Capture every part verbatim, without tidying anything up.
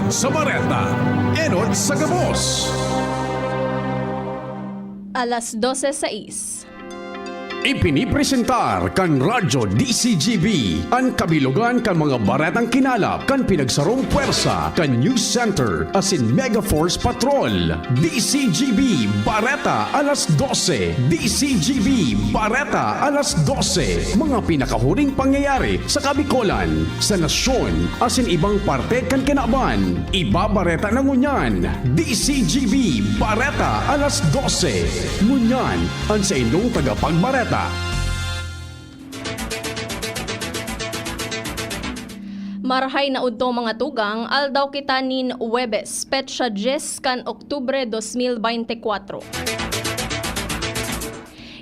Sa bareta, enot sa gabos. Alas dose sais. Ipinipresentar kan Radyo D C G B an kabilogan kan mga baretang kinalap kan pinagsarong pwersa kan News Center asin Mega Force Patrol. D C G B Bareta alas dose. D C G B Bareta alas dose. Mga pinakahuring pangyayari sa Kabikolan, sa nasyon, asin ibang parte kan kinaban. Ibabareta na ngunyan, D C G B Bareta alas dose. Ngunyan, an saindong tagapagbareta. Marahay na udto, mga tugang, aldaw kita nin Huwebes, petsa dyes kan Oktubre dos mil beintikwatro.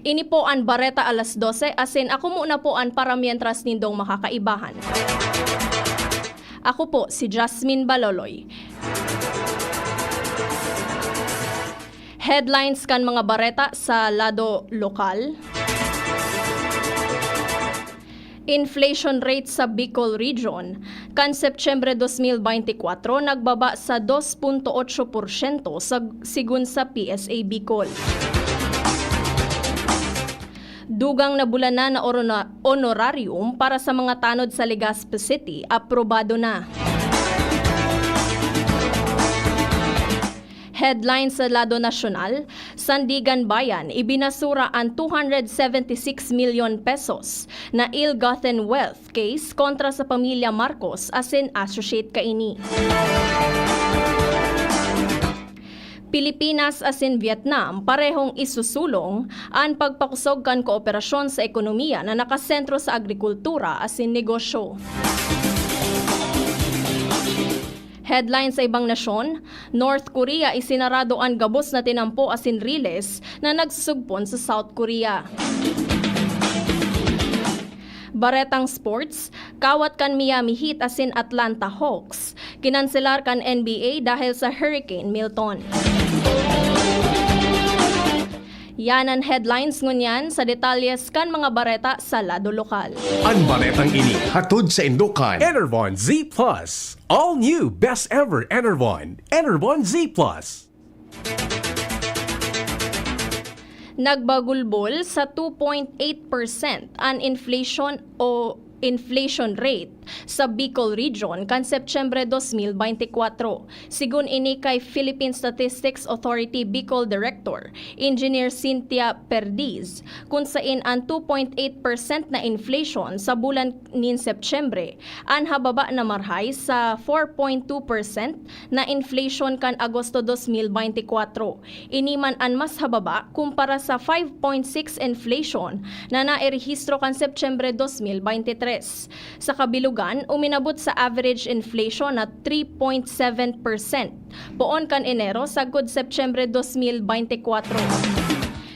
Ini po an Bareta Alas Dose, asin ako muna po an paramientras nindong makakaibahan. Ako po si Jasmine Baloloy. Headlines kan mga bareta sa lado lokal. Inflation rate sa Bicol Region, kan Setyembre dos mil beintikwatro, nagbaba sa dos punto otso porsyento sa, sigun sa P S A Bicol. Dugang na bulanan na orona-, honorarium para sa mga tanod sa Legazpi City, aprobado na. Headline sa lado nasyonal, Sandiganbayan, ibinasura an two hundred seventy six milyon pesos na ill-gotten wealth case kontra sa pamilya Marcos asin associate kaini. Pilipinas asin Vietnam parehong isusulong an pagpakusog kan kooperasyon sa ekonomiya na nakasentro sa agrikultura asin negosyo. Headline sa ibang nasyon, North Korea isinarado an gabos na tinampo asin riles na nagsusugpon sa South Korea. Baretang sports, kawat kan Miami Heat asin Atlanta Hawks, kinanselar kan N B A dahil sa Hurricane Milton. Yan an headlines ngunyan, sa detalyes kan mga bareta sa lado lokal. An baretang ini hatod saindo kan Enervon Z Plus. All new best ever Enervon. Enervon Z Plus. Nagbagulbol sa two point eight percent an inflation o inflation rate sa Bicol Region kan Setyembre dos mil beintikwatro. Sigun ini kay Philippine Statistics Authority Bicol Director Engineer Cynthia Perdiz, kun sain an two point eight percent na inflation sa bulan nin Setyembre an hababa na marhay sa four point two percent na inflation kan Agosto dos mil beintikwatro. Ini man an mas hababa kumpara sa five point six inflation na nairehistro kan Setyembre dos mil beintitres. Sa kabilugan, uminabot sa average inflation na three point seven percent poon kan Enero sagkod Setyembre dos mil beintikwatro.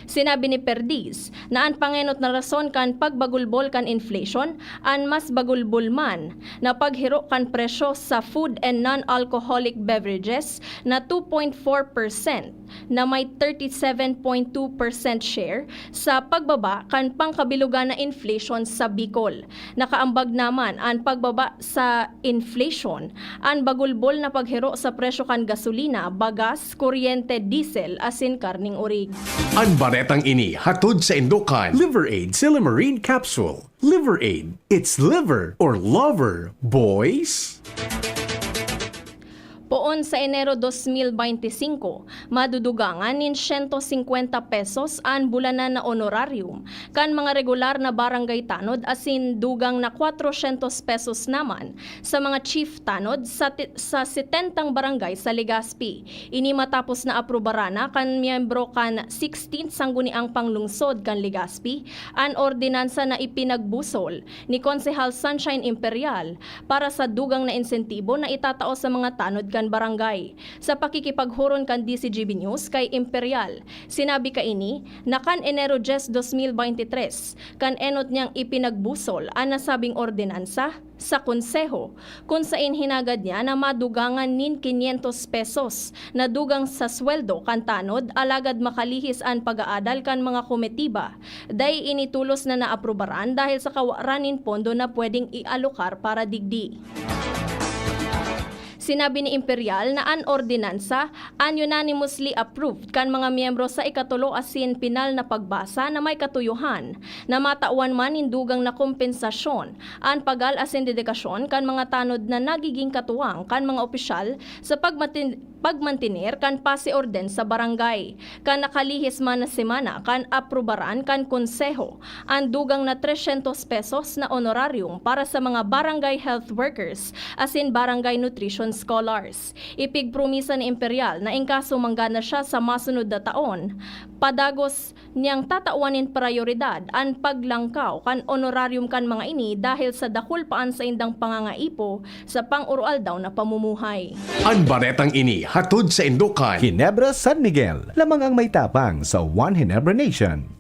Sinabi ni Perdiz na an pangenot na rason kan pagbagulbol kan inflation, an mas bagulbol man na paghiro kan presyo sa food and non-alcoholic beverages na two point four percent, na may thirty seven point two percent share sa pagbaba kan pangkabilugan na inflation sa Bicol. Nakaambag naman an pagbaba sa inflation an bagulbol na paghiro sa presyo kan gasolina, bagas, kuryente, diesel asin karneng orig. An baretang ini hatod saindo kan Liver Aid Silymarin Capsule. Liver Aid. It's liver or lover, boys. Poon sa Enero dos mil beintisinko, madudugangan nin siyento singkwenta pesos an bulanan na honorarium kan mga regular na barangay tanod asin dugang na kwatrosyentos pesos naman sa mga chief tanod sa ti-, sa setentang barangay sa Legazpi. Ini matapos na aprubaran na kan miyembro kan sixteenth Sangguniang Panglungsod kan Legazpi an ordinansa na ipinagbusol ni Konsehal Sunshine Imperial para sa dugang na insentibo na itatao sa mga tanod kan barangay. Sa pakikipaghuron kan D C G B News kay Imperial, sinabi kaini na kan Enero dyes, dos mil beintitres, kan enot niyang ipinagbusol an nasabing ordinansa sa Konseho, kun sain hinagad niya na madugangan nin kinyentos pesos na dugang sa sweldo kan tanod, alagad makalihis an pag-aadal kan mga komitiba. Dai ini tolos na naaprubaran dahil sa kawaran nin pondo na pwedeng ialokar para digdi. Sinabi ni Imperial na an ordinansa an unanimously approved kan mga miyembro sa ikatulo asin pinal na pagbasa na may katuyohan na matawan man nin dugang na kompensasyon an pagal asin dedikasyon kan mga tanod na nagiging katuwang kan mga opisyal sa pagmatin-, pagmantener kan pasi orden sa barangay. Kan nakalihis man na semana kan aprubaran kan Konseho an dugang na tresyentos pesos na honorarium para sa mga barangay health workers asin barangay nutrition scholars. Ipigpromisa ni Imperial na in kaso manggana siya sa masunod na taon, padagos niyang tatawan nin prayoridad an paglangkaw kan honorarium kan mga ini dahil sa dakul pa an saindang pangangaipo sa pang-oroaldaw na pamumuhay. An baretang ini hatod saindo kan Ginebra San Miguel, lamang ang may tapang sa One Ginebra Nation.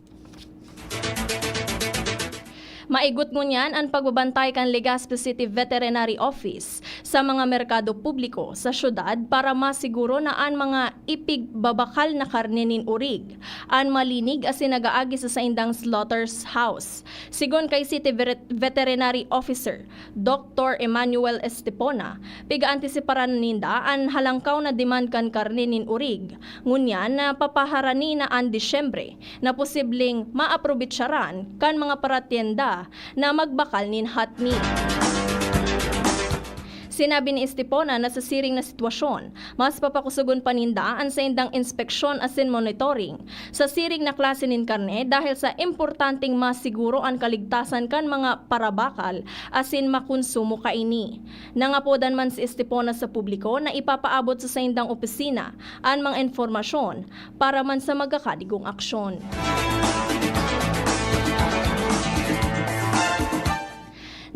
Maigot ngunyan an pagbabantay kan Legazpi City Veterinary Office sa mga merkado publiko sa syudad para masiguro na an mga ipigbabakal na karne nin orig an malinig asin nag-aagi sa saindang slaughterhouse. Sigon kay City Vere-, Veterinary Officer Doktor Emmanuel Estepona, pigaantisiparan ninda an halangkaw na demand kan karne nin orig. Ngunyan, napapaharani na an Disyembre na posibleng maaprobetsaran kan mga paratyenda na magbakal nin hot meat. Sinabi ni Estepona na sa siring na sitwasyon, mas papakusogon pa ninda an saindang inspeksyon asin monitoring sa siring na klase nin karne dahil sa importanteng masiguro an kaligtasan kan mga parabakal asin makonsumo kaini. Nangapodan man si Estepona sa publiko na ipapaabot sa saindang opisina an mga impormasyon para man sa magkakadigong aksyon.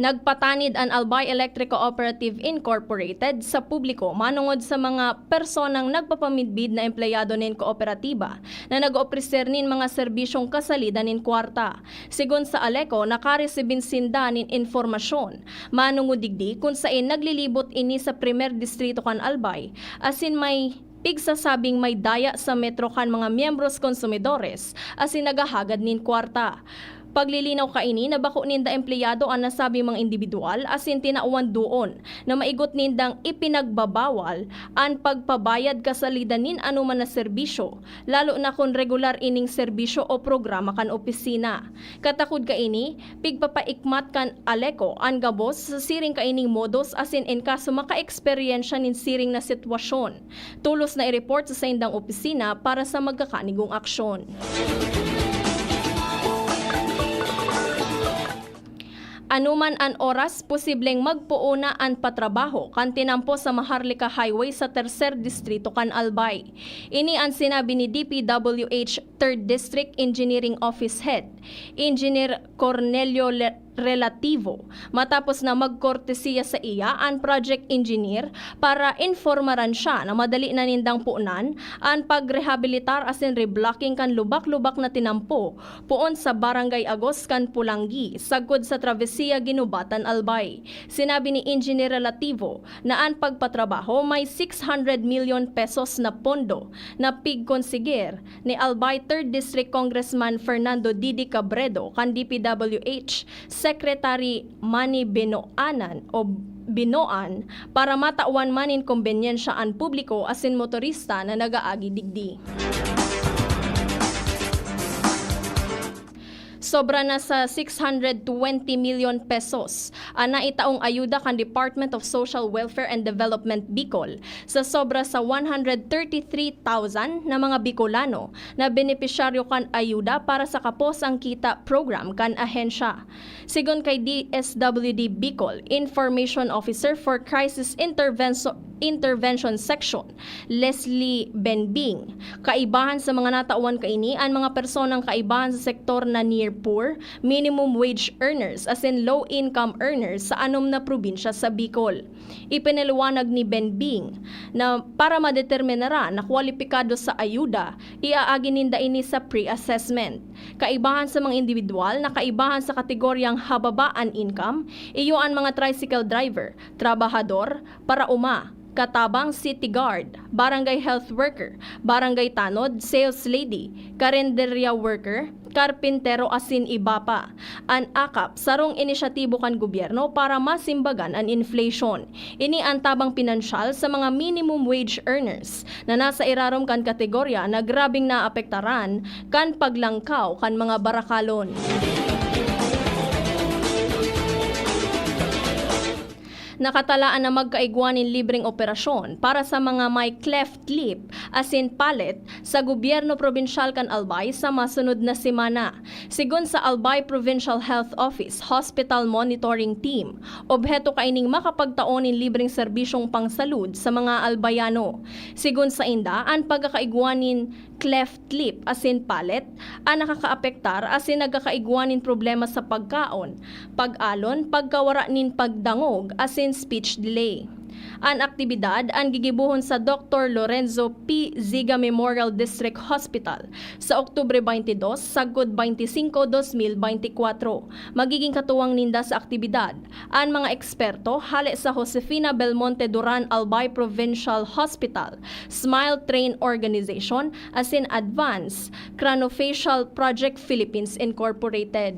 Nagpatanid an Albay Electric Cooperative Incorporated sa publiko manongod sa mga personang nagpapamidbid na empleyado nin kooperatiba na nag-opreser nin mga serbisyong kasalida nin kwarta. Sigon sa ALECO, nakaresibin sinda nin impormasyon manongod digdi kun saen naglilibot ini sa Primer Distrito kan Albay, asin may pigsasabing may daya sa metro kan mga miyembros konsumidores asin naghahagad nin kwarta. Paglilinaw kaini na bako ninda empleyado an nasabing mga indibidwal asin tinawan doon na maigot nindang ipinagbabawal an pagpabayad kasalida nin anoman na serbisyo, lalo na kun regular ining serbisyo o programa kan opisina. Katakod kaini, pigpapaikmat kan ALECO an gabos sa siring kaining modus asin in kaso makaeksperyensya nin siring na sitwasyon, tolos na i-report sa saindang opisina para sa magkakanigong aksyon. Anoman an oras, posibleng magpoon na an patrabaho kan tinampo sa Maharlika Highway sa Tercer Distrito kan Albay. Ini an sinabi ni D P W H Third District Engineering Office Head, Engineer Cornelio Le-, Relativo, matapos na magkortesiya sa iya an project engineer para informaran siya na madali na nindang punan an pagrehabilitar asin reblocking kan lubak-lubak na tinampo poon sa Barangay Agos kan Pulanggi, sagkod sa Travesya Guinobatan, Albay. Sinabi ni Engineer Relativo na an pagpatrabaho may six hundred million pesos na pondo na pigkonsiger ni Albay Third District Congressman Fernando Didi Cabredo kan D P W H Secretary Manny Binoanan o Binoan para matawan man nin kombenyensya an publiko asin motorista na nag-aagi digdi. Sobra na sa six hundred twenty million pesos an naitaong ayuda kan Department of Social Welfare and Development Bicol sa sobra sa one hundred thirty-three thousand na mga Bicolano na benepisyaryo kan ayuda para sa Kapos ang Kita program kan ahensya. Sigon kay D S W D Bicol Information Officer for Crisis Intervenso-, Intervention Section, Leslie Benbing, kaibahan sa mga natawan kaini an mga personang kaibahan sa sektor na near poor, minimum wage earners asin low income earners sa anom na probinsya sa Bicol. Ipinaliwanag ni Benbing na para madeterminaran na kwalipikado sa ayuda, iaagi ninda ini sa pre-assessment. Kaibahan sa mga indibidwal na kaibahan sa kategoryang hababa an income, iyo an mga tricycle driver, trabahador, paraoma, katabang city guard, barangay health worker, barangay tanod, sales lady, karinderya worker, karpintero asin iba pa. An akap, sarong inisyatibo kan gobyerno para masimbagan an inflation. Ini an tabang pinansyal sa mga minimum wage earners na nasa irarom kan kategorya na grabeng naapektaran kan paglangkaw kan mga barakalon. Nakatalaan na magkaigwa nin libreng operasyon para sa mga may cleft lip asin palate sa gobyerno probinsyal kan Albay sa masunod na semana. Sigon sa Albay Provincial Health Office Hospital Monitoring Team, obheto kaining makapagtao nin libreng serbisyong pangsalud sa mga Albayano. Sigon sainda, an pagkakaigwa nin cleft lip asin palate an nakakaapektar asin nagkakaigwa nin problema sa pagkaon, pag-alon, pagkawara nin pagdangog asin speech delay. An aktibidad an gigibohon sa Doktor Lorenzo P. Ziga Memorial District Hospital sa Oktubre twenty-two sagkod twenty-cinco, dos mil beintikwatro. Magigin katuwang ninda sa aktibidad an mga eksperto hale sa Josefina Belmonte Duran Albay Provincial Hospital, Smile Train Organization, asin Advance Craniofacial Project Philippines Incorporated.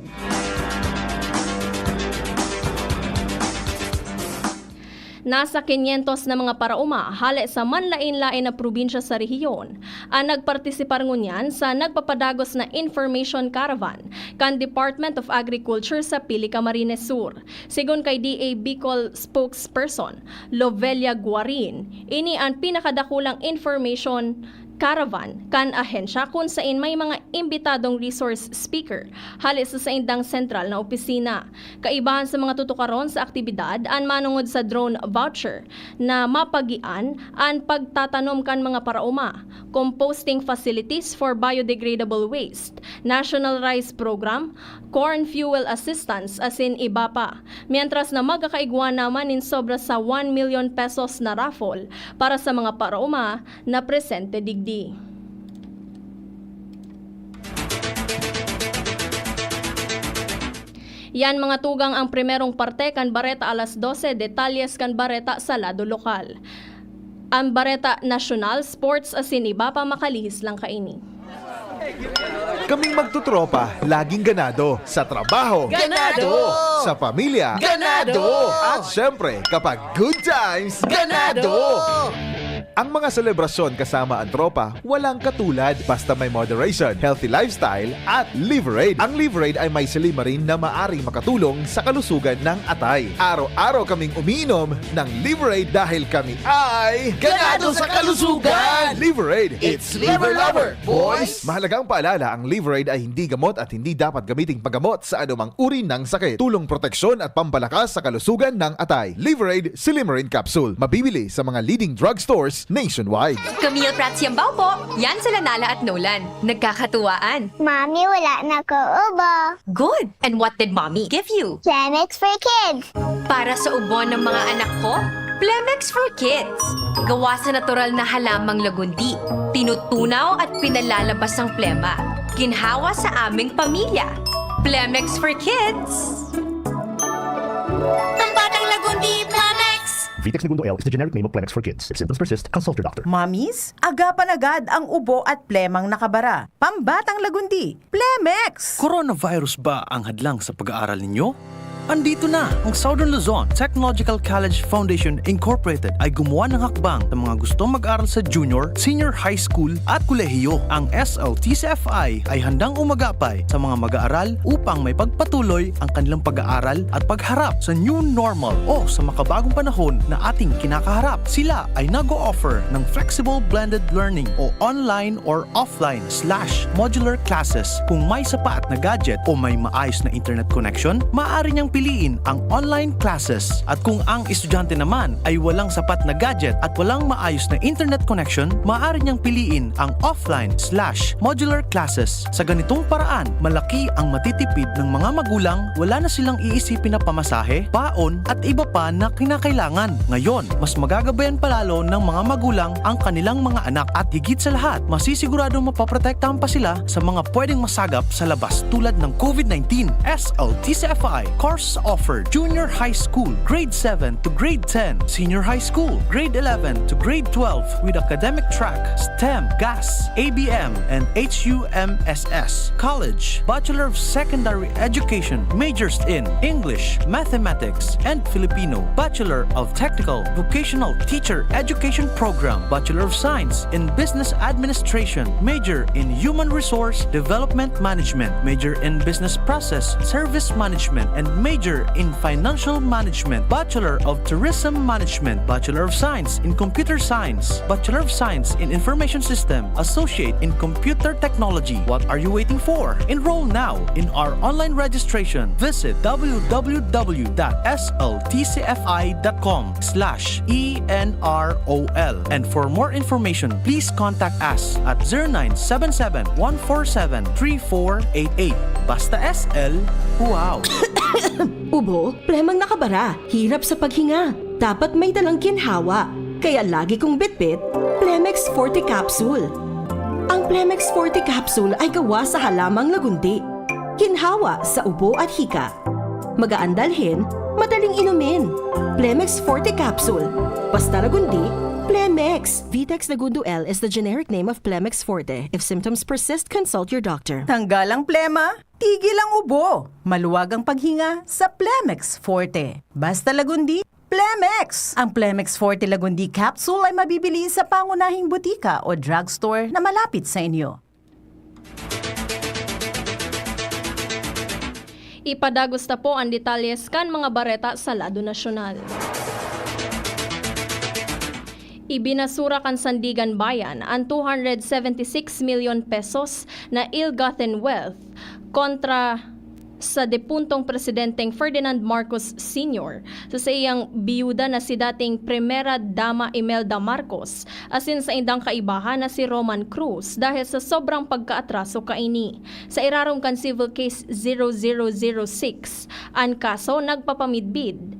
Nasa kinyentos na mga paraoma hale sa manlaen-laen na probinsya sa rehiyon an nagpartisipar ngunyan sa nagpapadagos na Information Caravan kan Department of Agriculture sa Pili, Camarines Sur. Sigon kay D A Bicol spokesperson Lovelia Guarin, ini an pinakadakulang information caravan kan ahensya kun sain may mga imbitadong resource speaker hale sa saindang sentral na opisina. Kaibahan sa mga tutukaron sa aktibidad an manongod sa drone voucher na mapagian an pagtatanom kan mga paraoma, composting facilities for biodegradable waste, National Rice Program, corn fuel assistance asin iba pa. Mientras na magkakaigwa naman nin sobra sa one million pesos na raffle para sa mga paraoma na presente digdi. Yan, mga tugang, ang primerong parte kan Bareta Alas Dose, detalyes kan bareta sa lado lokal. An bareta nasyonal, sports asin iba pa makalihis lang kaini. Kaming magtutropa, laging ganado. Sa trabaho, Ganado! Sa pamilya, Ganado! At syempre, kapag good times, Ganado! Ang mga selebrasyon kasama ang tropa, walang katulad. Basta may moderation, healthy lifestyle, at Liverade. Ang Liverade ay may silimarin na maaring makatulong sa kalusugan ng atay. Araw-araw kaming umiinom ng Liverade dahil kami ay Ganado sa kalusugan! Liverade! It's Liver Lover, boys! Mahalagang paalala, ang Liverade ay hindi gamot at hindi dapat gamiting paggamot sa anumang uri ng sakit. Tulong proteksyon at pampalakas sa kalusugan ng atay. Liverade Silimarin Capsule. Mabibili sa mga leading drugstores nationwide. Camille Prats Yambao po. Yan sila Nala at Nolan. Nagkakatuwaan. Mami, wala na ko ubo. Good! And what did Mommy give you? Plemex for Kids. Para sa ubo ng mga anak ko, Plemex for Kids. Gawa sa natural na halamang lagundi. Tinutunaw at pinalalabas ang plema. Ginhawa sa aming pamilya. Plemex for Kids. Pambatang Lagundi, Plemex! Vitex Negundo L is the generic name of Plemex for kids. If symptoms persist, consult your doctor. Mommies, agapan agad ang ubo at plemang nakabara. Pambatang Lagundi, Plemex! Coronavirus ba ang hadlang sa pag-aaral ninyo? Andito na! Ang Southern Luzon Technological College Foundation Incorporated ay gumawa ng hakbang sa mga gustong mag-aral sa junior, senior high school at kolehiyo. Ang S L T C F I ay handang umagapay sa mga mag-aaral upang may pagpatuloy ang kanilang pag-aaral at pagharap sa new normal o sa makabagong panahon na ating kinakaharap. Sila ay nag-o-offer ng flexible blended learning o online or offline slash modular classes. Kung may sapat na gadget o may maayos na internet connection, maaari niyang piliin ang online classes. At kung ang estudyante naman ay walang sapat na gadget at walang maayos na internet connection, maaari niyang piliin ang offline slash modular classes. Sa ganitong paraan, malaki ang matitipid ng mga magulang, wala na silang iisipin na pamasahe, baon at iba pa na kinakailangan. Ngayon, mas magagabayan palalo ng mga magulang ang kanilang mga anak at higit sa lahat, masisiguradong mapoprotektahan pa sila sa mga pwedeng masagap sa labas tulad ng COVID nineteen. S L T C F I, Core Offered: Junior High School, Grade seven to Grade ten, Senior High School, Grade eleven to Grade twelve, with academic track, STEM, GAS, A B M, and H U M S S. College: Bachelor of Secondary Education, majors in English, Mathematics, and Filipino, Bachelor of Technical Vocational Teacher Education Program, Bachelor of Science in Business Administration, major in Human Resource Development Management, major in Business Process Service Management, and major in Financial Management, Bachelor of Tourism Management, Bachelor of Science in Computer Science, Bachelor of Science in Information System, Associate in Computer Technology. What are you waiting for? Enroll now in our online registration. Visit w w w dot s l t c f i dot com slash e n r o l. And for more information, please contact us at zero nine seven seven, one four seven, three four eight eight. Basta S L, wow! Ubo, plemang nakabara, hirap sa paghinga. Dapat may dalang ginhawa. Kaya lagi kong bitbit, Plemex Forte Capsule. Ang Plemex Forte Capsule ay gawa sa halamang lagundi. Ginhawa sa ubo at hika. Magaan dalhin, madaling inumin. Plemex Forte Capsule. Basta lagundi, Plemex. Vitex Lagundo L is the generic name of Plemex Forte. If symptoms persist, consult your doctor. Tanggal ang plema, tigil ang ubo. Maluwag ang paghinga sa Plemex Forte. Basta lagundi, Plemex! Ang Plemex Forte Lagundi Capsule ay mabibili sa pangunahing butika o drugstore na malapit sa inyo. Ipadagos ta po an detalles kan mga bareta sa lado nasyonal. Ibinasura kan Sandigan Bayan an two hundred seventy six milyon pesos na ill-gotten wealth kontra sa depuntong Presidenteng Ferdinand Marcos Senior sa saiyang biyuda na si dating Primera Dama Imelda Marcos asin saindang kaibahan na si Roman Cruz dahil sa sobrang pagkaatraso kaini. Sa irarom kan Civil Case zero zero zero six, an kaso nagpapamidbid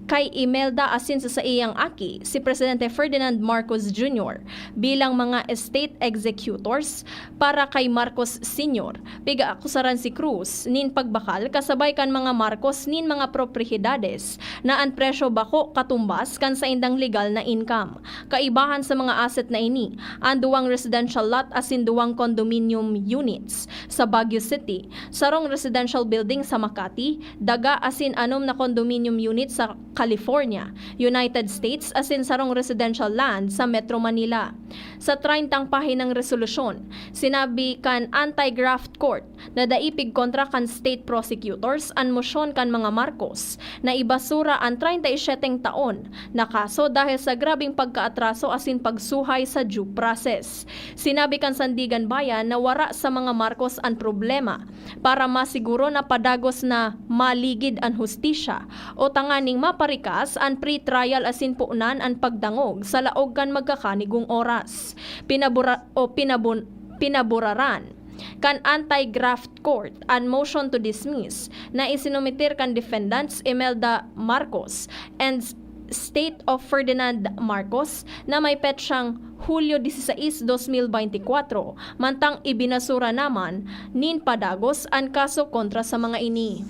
kay Imelda asin sa saiyang aki, si Presidente Ferdinand Marcos Junior, bilang mga estate executors para kay Marcos Senior. Pig-aakusaran si Cruz nin pagbakal kasabay kan mga Marcos nin mga propriedades na an presyo bako katumbas kan saindang legal na income. Kaibahan sa mga asset na ini, an duwang residential lot asin duwang condominium units sa Baguio City, sarong residential building sa Makati, daga asin anom na condominium unit sa California, United States, asin sarong residential land sa Metro Manila. Sa treyntang pahinang resolusyon, sinabi kan Anti-Graft Court na dai pigkontra kan state prosecutors an mosyon kan mga Marcos na ibasura an treinta y siete taon na kaso dahil sa grabeng pagkaatraso asin pagsuhay sa due process. Sinabi kan Sandigan Bayan na wara sa mga Marcos an problema para masiguro na padagos na maligid an hustisya o tanganing maparikas an pre-trial asin punan an pagdangog sa laog kan magkakanigong oras. Pinabura, o pinabun, pinaburaran kan Anti-Graft Court an motion to dismiss na isinumitir kan defendants Imelda Marcos and State of Ferdinand Marcos na may petsang Hulyo dieciséis, dos mil beintikwatro, mantang ibinasura naman nin padagos an kaso kontra sa mga ini.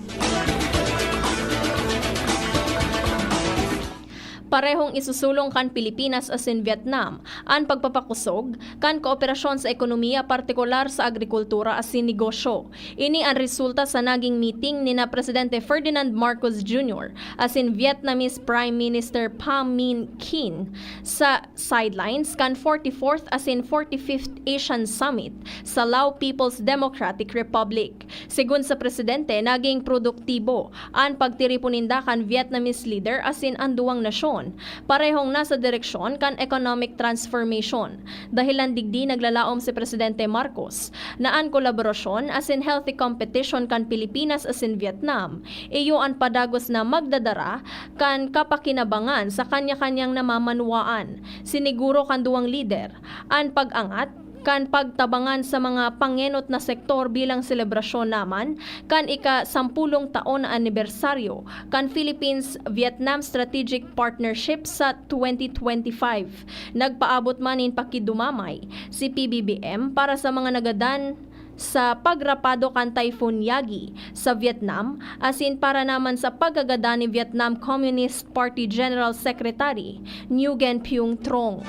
Parehong isusulong kan Pilipinas asin Vietnam an pagpapakosog kan kooperasyon sa ekonomiya, partikular sa agrikultura asin negosyo. Ini an resulta sa naging meeting nina Presidente Ferdinand Marcos Junior asin Vietnamese Prime Minister Pham Minh Chinh sa sidelines kan forty-fourth asin forty-fifth Asian Summit sa Lao People's Democratic Republic. Segun sa presidente, naging produktibo an pagtiripon ninda kan Vietnamese leader asin an duwang nasyon parehong nasa direksyon kan economic transformation. Dahelan digdi, naglalaom si Presidente Marcos na an kolaborasyon asin healthy competition kan Pilipinas asin Vietnam iyo an padagos na magdadara kan kapakinabangan sa kanya-kanyang namamanwaan. Siniguro kan duwang lider an pag-angat kan pagtabangan sa mga pangenot na sektor bilang selebrasyon naman kan ika-sampulong taon na anibersaryo kan Philippines-Vietnam Strategic Partnership sa twenty twenty-five. Nagpaabot man nin pakidumamay si P B B M para sa mga nagadan sa pagrapado kan Typhoon Yagi sa Vietnam, asin para naman sa pagkagadan ni Vietnam Communist Party General Secretary Nguyen Phuong Truong.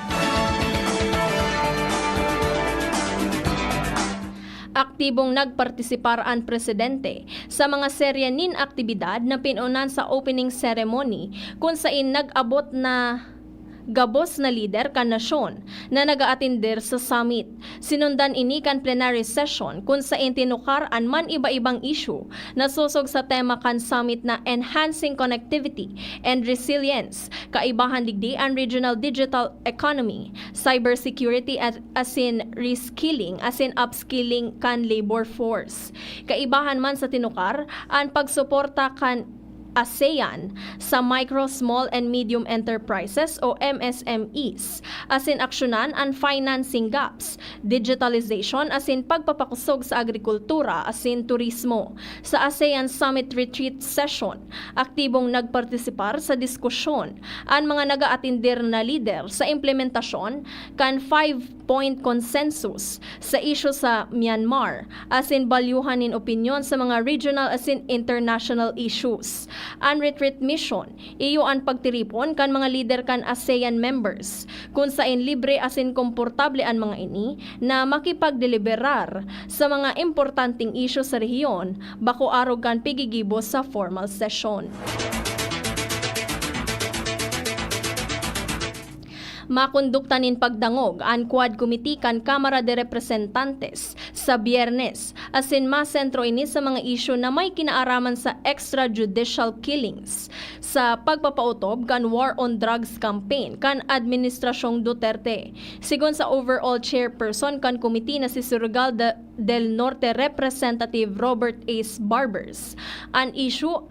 Aktibong nagpartisipar an presidente sa mga serye nin aktibidad na pinunan sa opening ceremony, kun sain nag-abot na gabos na lider kan nasyon na nag-aatender sa summit. Sinundan ini kan plenary session, kun sain tinukar an man iba-ibang isyu na sosog sa tema kan summit na Enhancing Connectivity and Resilience. Kaibahan digdi an regional digital economy, cybersecurity at asin reskilling asin upskilling kan labor force. Kaibahan man sa tinukar an pagsuporta kan ASEAN sa micro, small and medium enterprises o M S M Es, asin aksyonan an financing gaps, digitalization asin pagpapakosog sa agrikultura asin turismo. Sa ASEAN Summit Retreat Session, aktibong nagpartisipar sa diskusyon an mga nag-aatender na lider sa implementasyon kan five-point consensus sa isyu sa Myanmar, asin balyuhan nin opinyon sa mga regional asin international issues. An retreat mission, iyo an pagtiripon kan mga lider kan ASEAN members, kun sain libre asin komportable an mga ini na makipagdeliberar sa mga importanteng isyu sa rehiyon, bako arog kan pigigibo sa formal session. Makondukta nin pagdangog an Quad Committee kan Kamara de Representantes sa Biyernes, asin masentro ini sa mga isyu na may kinaaraman sa extrajudicial killings, sa pagpapaotob kan war on drugs campaign kan Administrasyong Duterte. Sigon sa overall chairperson kan committee na si Surreal de, del Norte Representative Robert Ace Barbers, an isyu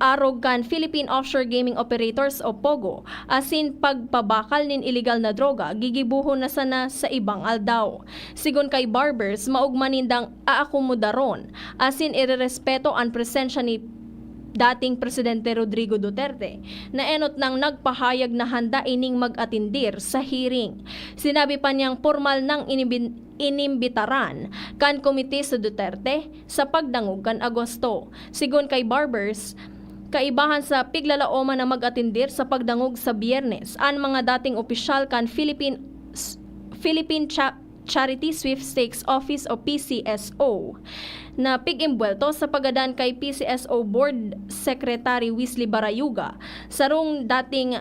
arog kan Philippine Offshore Gaming Operators o POGO, asin pagpabakal nin iligal na droga gigibohon na sana sa ibang aldaw. Sigon kay Barbers, maogma nindang aakomodaron asin irerespeto an presensya ni dating Presidente Rodrigo Duterte, na enot nang nagpahayag na handa ining mag-atindir sa hearing. Sinabi pa niyang pormal nang inibin-, inimbitaran kan komite si Duterte sa pagdangog kan Agosto. Sigon kay Barbers, kaibahan sa piglalaoman na mag-atindir sa pagdangog sa Biyernes an mga dating opisyal kan Philippine, Philippine Cha-, Charity Sweepstakes Office o P C S O, na pig-imbwelto sa paggadan kay P C S O Board Secretary Wesley Barayuga, sarong dating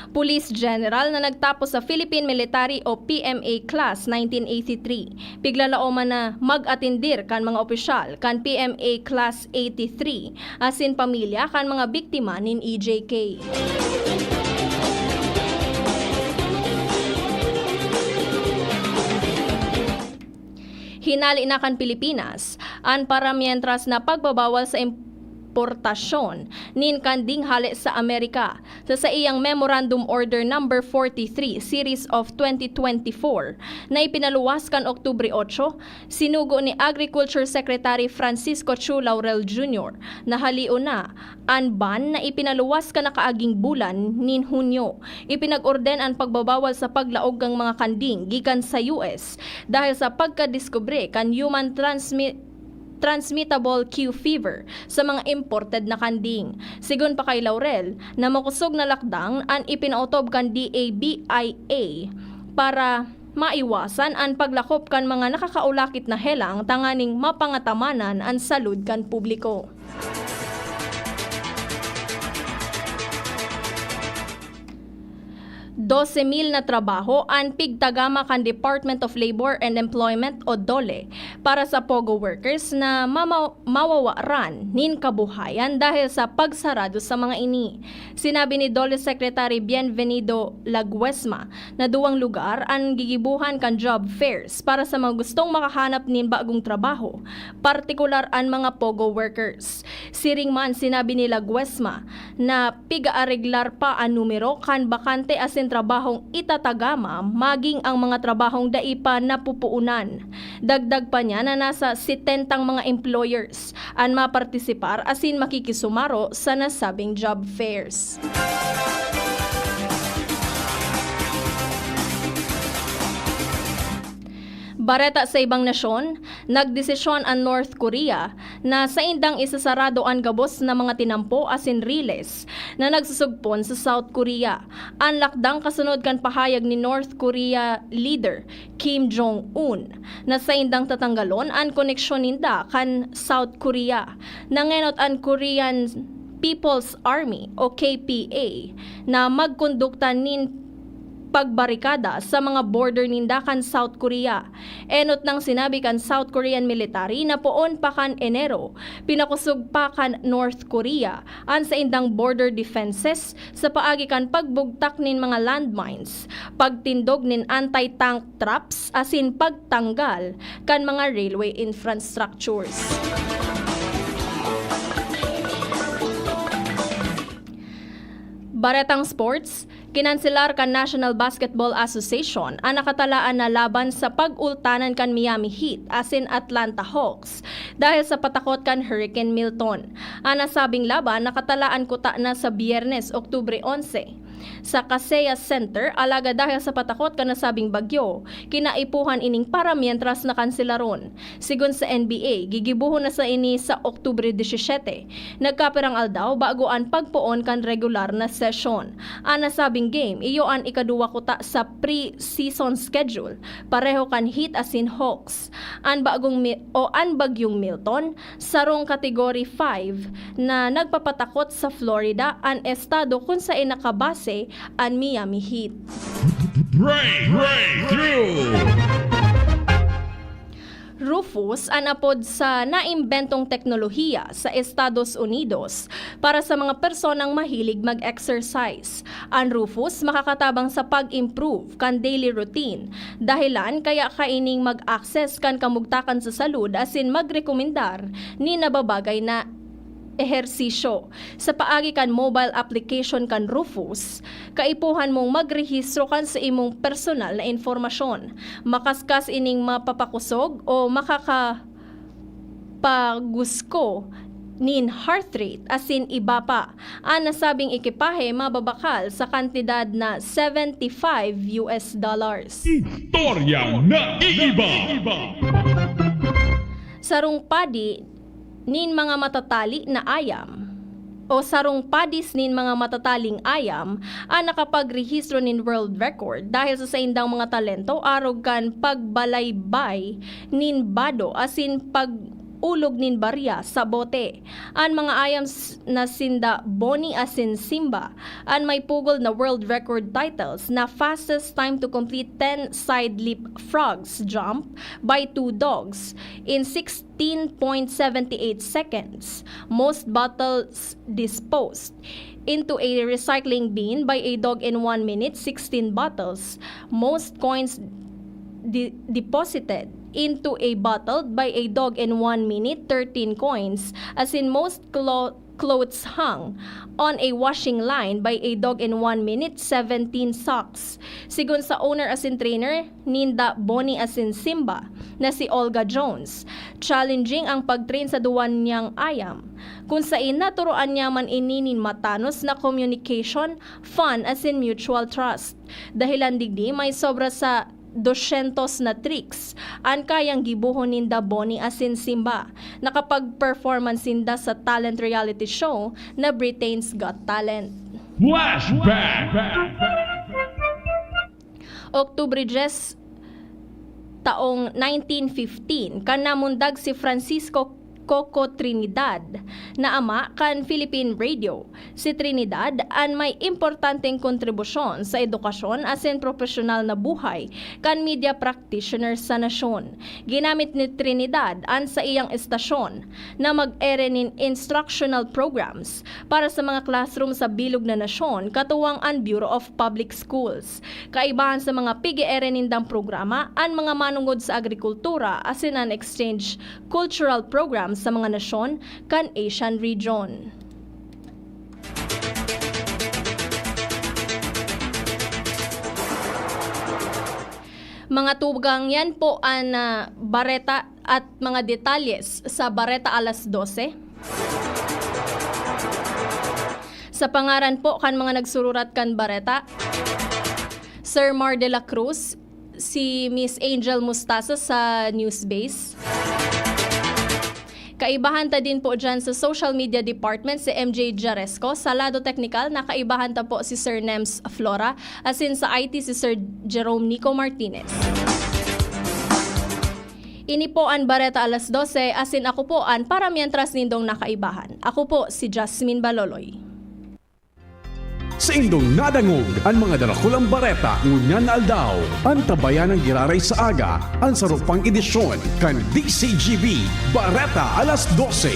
Police General na nagtapos sa Philippine Military o P M A Class nineteen eighty-three. Piglalaoman na mag-atindir kan mga opisyal kan P M A Class eighty-three asin pamilya kan mga biktima nin E J K. Hinali na kan Pilipinas an paramientras na pagbabawal sa importasyon nin kanding hale sa Amerika. Sa saiyang Memorandum Order Number forty-three, Series of twenty twenty-four, na ipinaluwas kan Oktubre otso, sinugo ni Agriculture Secretary Francisco Chu Laurel Junior na halion na an ban na ipinaluwas kan nakaaging bulan nin Hunyo. Ipinag-orden an pagbabawal sa paglaog kan mga kanding gikan sa U S dahil sa pagkadiskubre kan human transmi-, transmittable Q fever sa mga imported na kanding. Sigon pa kay Laurel, na makosog na lakdang an ipinaotob kan D A B I A para maiwasan an paglakop kan mga nakakaulakit na helang tanganing mapangatamanan an salud kan publiko. Dose mil na trabaho an pigtagama kan Department of Labor and Employment o DOLE para sa POGO workers na mama-, mawawaran nin kabuhayan dahil sa pagsarado sa mga ini. Sinabi ni DOLE Secretary Bienvenido Laguesma na duwang lugar an gigibohan kan job fairs para sa mga gustong makahanap nin bagong trabaho, partikular an mga POGO workers. Siring man, sinabi ni Laguesma na pig-aareglar pa an numero kan bakante asin trabahong itatagama, maging ang mga trabahong dai pa napupuunan. Dagdag pa niya na nasa setentang mga employers an mapartisipar asin makikisumaro sa nasabing job fairs. Bareta sa ibang nasyon, nagdesisyon an North Korea na saindang isasarado an gabos na mga tinampo asin riles na nagsusugpon sa South Korea. An lakdang kasunod kan pahayag ni North Korea leader Kim Jong-un na saindang tatanggalon an koneksyon ninda kan South Korea. Nangenot an Korean People's Army o K P A na magkondukta nin pagbarikada sa mga border ninda kan South Korea. Enot nang sinabi kan South Korean military na poon pa kan Enero, pinakosog pa kan North Korea an saindang border defenses sa paagi kan pagbugtak nin mga landmines, pagtindog nin anti-tank traps asin pagtanggal kan mga railway infrastructures. Baretang sports, kinanselar kan National Basketball Association an nakatalaan na laban sa pag-ultanan kan Miami Heat asin Atlanta Hawks dahil sa patakot kan Hurricane Milton. An nasabing laban nakatalaan kuta na sa Biyernes, Oktubre onse, sa Kaseya Center, alagad dahil sa patakot kan nasabing bagyo, kinaipuhan ining para mientras na kanselaron. Sigon sa N B A, gigibohon na sa ini sa Oktubre disisiyete. Nagkapirang aldaw bago an pagpoon kan regular na sesyon. An nasabing game, iyo an ikaduwa kuta sa pre-season schedule, pareho kan Heat asin Hawks. An bagong Mi-, o an bagyong Milton, sarong Category five na nagpapatakot sa Florida, an estado kun saen nakabase an Miami Heat. Break, breakthrough! Rufus an apod sa naimbentong teknolohiya sa Estados Unidos para sa mga personang mahilig mag-exercise. An Rufus makakatabang sa pag-improve kan daily routine, dahilan kaya kaining mag-access kan kamugtakan sa salud asin magrekomendar nin nababagay na ehersisyo. Sa paagi kan mobile application kan Rufus, kaipuhan mong magrehistro kan sa imong personal na impormasyon. Makaskas ining mapapakusog o makakapagusko nin heart rate asin iba pa. An nasabing ekipahe mababakal sa kantidad na seventy-five U S dollars. Istoryang naiiba. Sarong padi nin mga matatali na ayam o sarong padis nin mga matataling ayam an nakapagrehistro nin world record dahil sa saindang mga talento arog kan pagbalaybay nin bado asin pag-ulog nin barya sa bote. An mga ayam s-, na sinda Bonnie asin Simba an may pugol na world record titles na fastest time to complete ten side leap frogs jump by two dogs in sixteen point seven eight seconds, most bottles disposed into a recycling bin by a dog in one minute, sixteen bottles, most coins de-, deposited into a bottle by a dog in one minute, thirteen coins, asin most clo-, clothes hung on a washing line by a dog in one minute, seventeen socks. Sigon sa owner asin trainer ninda Bonnie asin Simba na si Olga Jones, challenging ang pag-train sa duwa niyang ayam, kun sain naturoan niya man ini nin matanos na communication, fun asin mutual trust. Dahilan digdi, may sobra sa dosyentos na tricks an kayang gibohon ninda Bonnie asin Simba. Nakapag-performance sinda sa talent reality show na Britain's Got Talent. Flashback! Oktubre dyes, taong nineteen fifteen, kan namundag si Francisco Coco Trinidad na ama kan Philippine Radio. Si Trinidad an may importanteng kontribusyon sa edukasyon asin propesyonal na buhay kan media practitioner sa nasyon. Ginamit ni Trinidad an saiyang estasyon na mag-ere nin instructional programs para sa mga classroom sa bilog na nasyon, katuwang an Bureau of Public Schools. Kaibahan sa mga pig-eere nindang programa, an mga manongod sa agrikultura asin an exchange cultural program sa mga nasyon kan Asian region. Mga tugang, yan po an, ah, bareta at mga detalyes sa Bareta Alas Dose. Sa pangaran po kan mga nagsururat kan bareta, Sir Mar de la Cruz, si Miss Angel Mustasa sa Newsbase. Kaibahan ta din po dyan sa Social Media Department si M J Jaresco. Sa lado teknikal, nakaibahan ta po si Sir Nems Flora, asin sa I T si Sir Jerome Nico Martinez. Ini po an Bareta Alas Dose, asin ako po an para mientras nindong nakaibahan. Ako po si Jasmine Baloloy. Saindong nadangog an mga darakulang bareta ngunyan na aldaw. Antabayan an giraray sa aga, an saro pang edisyon kan D C G B Bareta Alas Dose.